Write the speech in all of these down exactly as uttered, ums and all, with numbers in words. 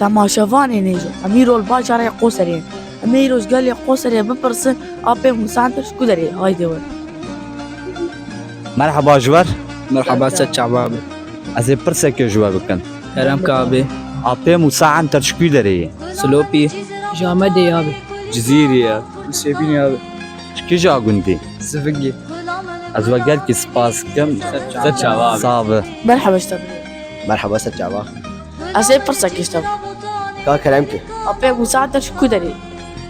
Temaşevanê nêjo, em îro li bajarê Qoserê. Em ê îro ji gelê Qoserê bipirsin, Apê Musa Anter ji ku derê? Haydi we. Merhaba ji we. Merhaba, ser çava be. Ez ê pirsekê ji we bikim. Kerem ke abi. Apê Musa Anter ji ku derê ye? Silopî. Ji Amedê ye abi. Cizîrî ye. Nisêbînê abi. Ji kîja gundî? Zivingê. Ez we gelkî spas dikim. Ser çava. Ser çava abi. Sax be. Merhaba ji te. Merhaba, ser çava. Ez ê pirsekê ji te bikim. Ka kerem ke. Apê Musa Anter ji ku derê?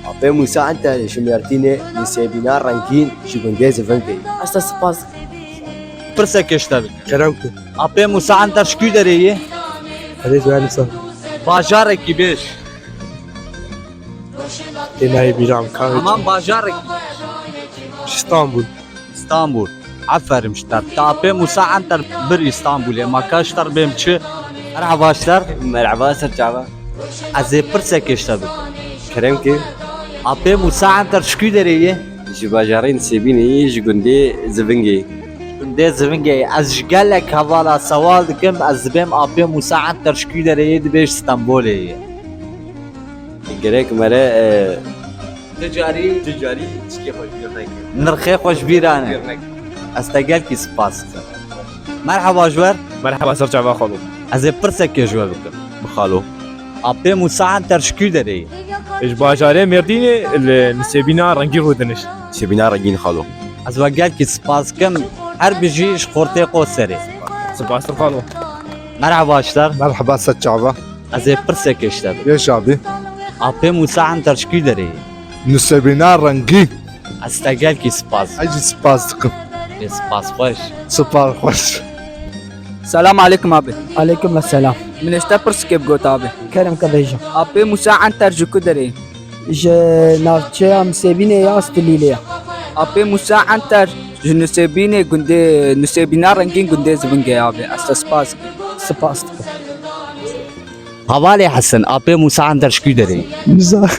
Apê Musa Anter ji Mêrdînê, Nisêbîna Rengîn ji gundê Zivingê. Ez te spas dikim. Pirsekê ji te bikim. Kerem ke. Apê Musa Anter ji ku derê ye? Hadi güvenli sor. Bajarekî bêj. Tê nayê bîra min, ka. Tamam, bajarekî. Ji Stenbul. Stenbul. Aferin ji te. Te Apê Musa Anter bir Stenbulê. Ma ka ji te bêm çi? Merhaba ji te. Merhaba, ser çava. Ez ê pirsekê ji te bikim. Kerem ke. Apê Musa Anter ji ku derê ye? Ji bajarê Nisêbînê ye, ji gundê Zivingê. Gundê Zivingê. Ez ji gelek hevala sewal dikim, ez dibêm Apê Musa Anter ji ku derê ye, dibê ji Stenbolê ye. Gerek mere, e, Ti carî, ti carî çikê xwe ji bîr neke. Nirxê xwe ji bîra ne. Bîr neke. Ez te gelkî spas dikim. Merhaba ji we. Merhaba, ser çava xalo. Ez ê pirsekê ji we bikim. Bi xalo. Apê Musa Anter ji ku derê ye? Ji bajarê Mêrdînê, li Nisêbîna Rengîn rûdinişt. Nisêbîna Rengîn xalo. Ez we gelkî spas dikim. Her bijî, ji xortê Qoserê. Spas dikim xalo. Merhaba ji te. Merhaba, ser çava. Ez ê pirsekê ji te bikim. Bêj abi. Apê Musa Anter ji ku derê ye? Nisêbîna Rengîn. Ez te gelkî spas. Ez jî spas dikim. Ê, spas xweş. Spas xweş. Selam aleykum abi. Aleykum selam. Min ji te pirsikê bigot abi. Kerem ke bêje. Apê Musa Anter ji ku derê? Ji navçeya Nisêbînê ya Stilîlê ya. Apê Musa Anter ji Nisêbînê gundê, Nisêbîna Rengîn gundê Zivingê abi. Ez te spas dikim. Spas dikim. Hevalê Hesen, Apê Musa Anter ji ku derê? Niza.